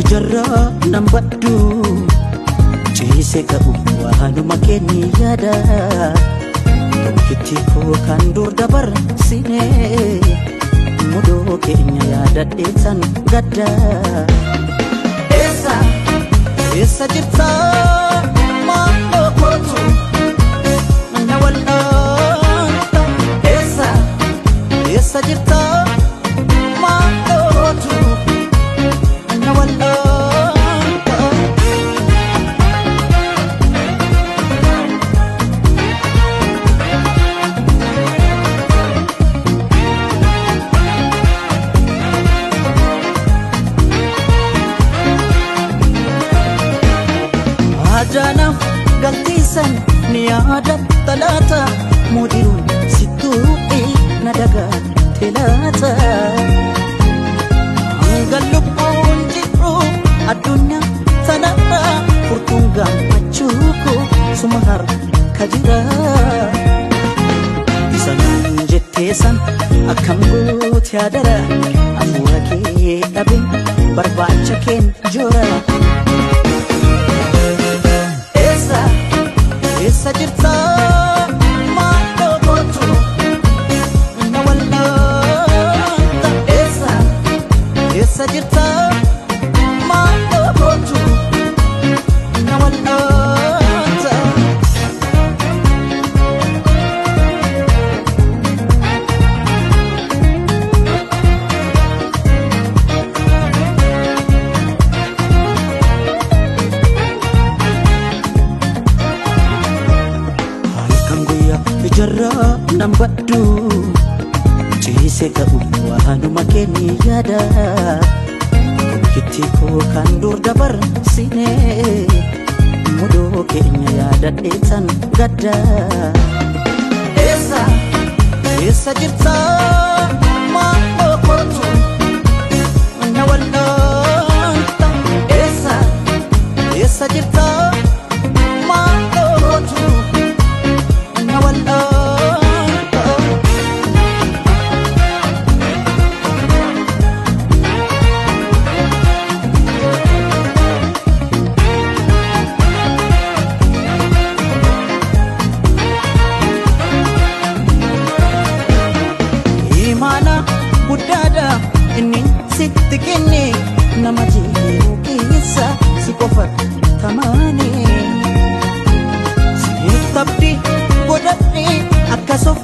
ijarraa nan baddu ciise ka'u waanuma keenya yaada tokkitti koo kan dur dabarsine mudoo keenya yaadadheessan gadda. Eessa eessa jirta maaloo kootu na wal'aanta eessa eessa jirta maaloo kootu na wal'aanta. Ajaanaaf galtiisan ni yaadatta laata mudiruun sittuuqee na dagaate laata. Hanga lubbuun jiru addunyaa tanarra furtuun gammachuu koo suma harka jira. Isa naan jettee san akkam goote yaadara hafuura kee dhabe barbaacha keen joora. Eessa jirta maaloo kootu na wal'aanta eessa eessa jirta maaloo kootu na wal'aanta. Ijarraa nan baddu ciise ka'u waanuma keenya yaada tokkitti koo kan dur dabarsine mudoo keenya yaadadheessan gadda. Eessa eessa jirta maaloo kootu na wal'aanta eessa eessa jirta maaloo kootu na wal'aanta. Imaana guddaadha inni sitti kenne nama jiru keessa si qofa tamaane. Siif abdii godhadhe akkasuuf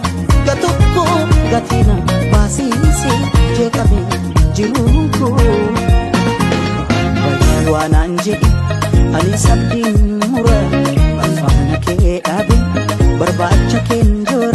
gatukku gatina baasiise jeeqame jiruun koo. Bayii waanaan jedhe ani sabdiin mura faana kee dhaabe barbaacha keen joora.